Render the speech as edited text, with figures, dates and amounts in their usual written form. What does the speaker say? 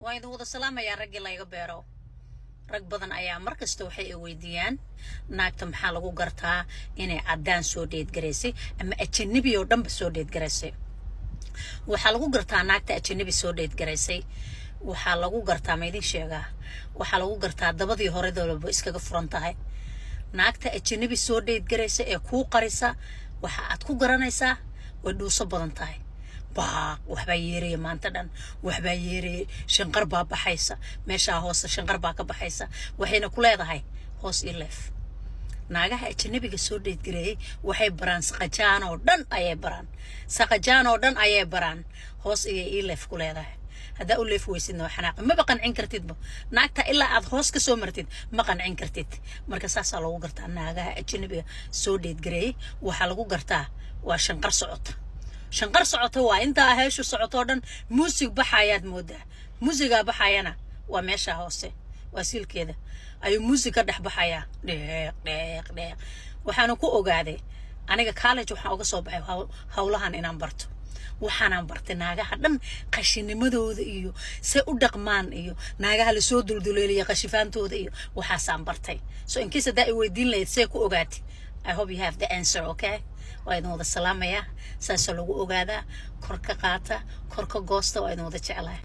Waan idin wada salaamayaa. Raggii layga beero, rag badan ayaa markasta waxay i weydiiyaan: naagta maxaa lagu gartaa inay caddaan soo date garaysay ama ajanabi oo dhanba soo date garaysay? Waxaa lagu gartaa naagta ajanabi soo date garaysay, waxaa lagu gartaa, ma idin sheegaa? Waxaa lagu gartaa dabadii horedalaba iskaga furan tahay. Naagta ajanabi soo date garaysa ee kuu qarisa, waxa aad ku garanaysaa way dhuuso badan tahay. Baaq waxbaa yeeraya maanta dhan, waxbaa yeeraya, shanqar baa baxaysa meeshaa hoose, shanqar baa ka baxaysa. Waxayna ku leedahay: "Hoos ii leef." Naagaha ajanabiga soo date gareeyey waxay baraan saqajaan oo dhan ayay baraan, saqajaan oo dhan ayay baraan. "Hoos ayay ii leef" ku leedahay. Haddaa u leef weysidna waa xanaaqi, maba qancin kartidba naagta ilaa aad hoos ka soo martid, ma qancin kartid. Marka saasaa lagu gartaa naagaha ajanabiga soo date gareeyey. Waxaa lagu gartaa waa shanqar socota, shanqar socota. Waa intaa heeshu socotoo dhan muusig baxayaad moodaa. Muusigaa baxayana waa meesha hoose, waa siilkeeda ayuu muusig ka dhex baxayaa, dheeq dheeq dheeq. Waxaana ku ogaaday aniga college waxaan uga soo baxay howlahan inaan barto. Waxaanaan bartay naagaha dhan qashinimadooda iyo say u dhaqmaan iyo naagaha lasoo dulduleeliya qashifaantooda iyo waxaasaan bartay. So in case haddaa i weydiin lahayd say ku ogaatay, I hope you have the answer. Okay, waa idin wada salaamayaa. Saasaa lagu ogaadaa. Kor ka qaata, kor ka goosta. Waa idin wada jeclahay.